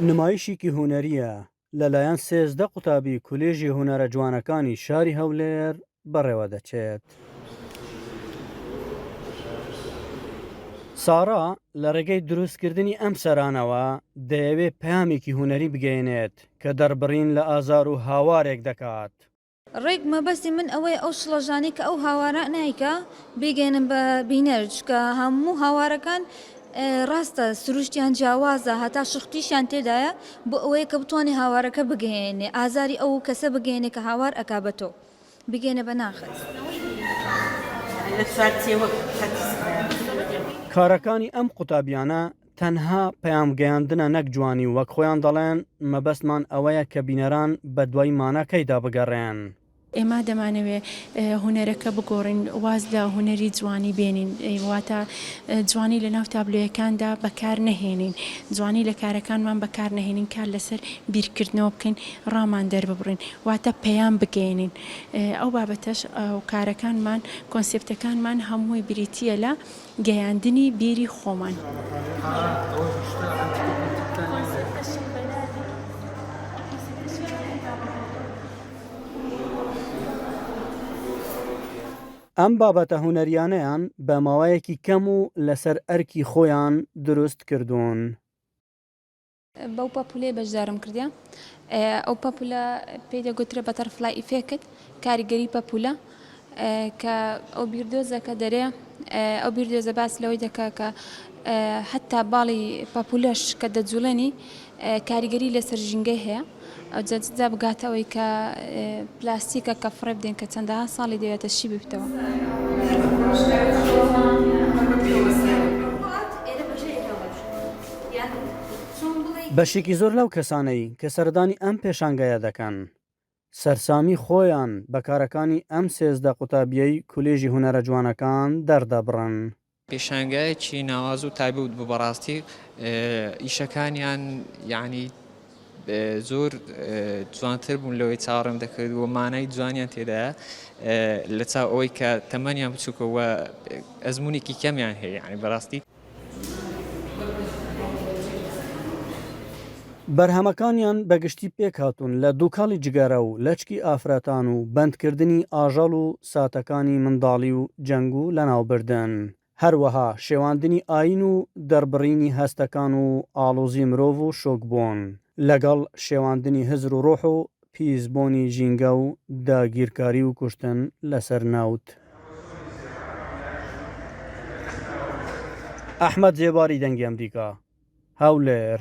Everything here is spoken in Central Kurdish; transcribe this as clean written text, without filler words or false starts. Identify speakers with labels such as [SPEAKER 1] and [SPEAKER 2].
[SPEAKER 1] نمایشێکی هونەرییە لەلایەن 13 قوتابی کولێژی هونەرە جوانەکانی شاری هەولێر بەڕێوەدەچێت. سارا لە ڕێگەی دروستکردنی ئەم سەرانەوە دەیەوێت پەیامێکی هونەری بگەیەنێت کە دەربڕین لە ئازار و هاوارێک دەکات.
[SPEAKER 2] ڕێک مەبەستی من ئەوەیە ئەو شڵەژانەی کە ئەو هاوارە نایکا بیگەیەنم بە بینەر چونکە هەموو هاوارەکان ڕاستە سروشتیان جیاوازە هەتا شوختیشیان تێدایە بۆ ئەوەیە کە بتوانێ هاوارەکە بگەیەنێ ئازاری ئەو کەسە بگەیەنێ کە هاوار ئەکا بە تۆ بگەینە بە ناخت.
[SPEAKER 1] کارەکانی ئەم قوتابیانە تەنها پەیام گەیاندنە نەک جوانی و وەک خۆیان دەڵێن مەبەستمان ئەوەیە کە بینەران بەدوای ماناکەیدا بگەڕێن.
[SPEAKER 3] ئێمە دەمانەوێ هونەرەکە بگۆڕین، واز لە هونەری جوانی بێنین، واتە جوانی لە ناو تابلۆیەکاندا بەکار نەهێنین، جوانی لە کارەکانمان بەکار نەهێنین، کار لەسەر بیرکردنەوە بکەین، ڕامان دەرببڕین، واتە پەیام بگەیەنین. ئەو بابەتەش و کارەکانمان، کۆنسێپتەکانمان هەمووی بریتییە لە گەیاندنی بیری خۆمان.
[SPEAKER 1] ئەم بابەتە هونەریانەیان بە ماوەیەکی کەم و لەسەر ئەرکی خۆیان دروست کردوون.
[SPEAKER 4] بەو پەپولەیە بەشدارم کردە ئەو پەپولە پێی دەگوترێ butterfly effect کاریگەری پەپولە کە ئەو بیردۆزەکە دەرێ ئەو بیردۆزە باس لەوەی دەکا کە حتا باڵی پەپولەش کە دەجوڵێنی کاریگەری لەسەر ژینگەی هەیە ئەوجا جا بگاتە ئەوەی کە پلاستیکە کە فڕێ بدەین کە چەندەها ساڵی دەوێتە شی ببتەوە.
[SPEAKER 1] بەشێکی زۆر لەو کەسانەی کە سەردانی ئەم پێشانگایە دەکەن، سەرسامی خۆیان بە کارەکانی ئەم 13 قوتابییەی کولێژی هونەرە جوانەکان دەردەبڕن.
[SPEAKER 5] پێشانگایەکی ناوازە و تایبەت بوو بەڕاستی ئیشەکانیان یعنی زۆر جوانتر بوون لەوەی چاوەڕێم دەکرد و مانای جوانیان تێدایە لە چاو ئەوەی کە تەمەنیان بچووکە و ئەزمونێکی کەمیان هەیە یعنی بەڕاستی.
[SPEAKER 1] بەرهەمەکانیان بە گشتی پێکهاتوون لە دووکەڵی جگەرە و لەچکی ئافرەتان و بەندکردنی ئاژەڵ و ساتەکانی منداڵی و جەنگ و لەناوبردن، هەروەها شێواندنی ئایین و دەربڕینی هەستەکان و ئاڵۆزی مرۆڤ و شۆکبوون لەگەڵ شێواندنی هزر و ڕۆح و پیسبوونی ژینگە و داگیرکاری و کوشتن لەسەر نەوت. ئەحمەد زێباری دەنگی ئەمریکا، هەولێر.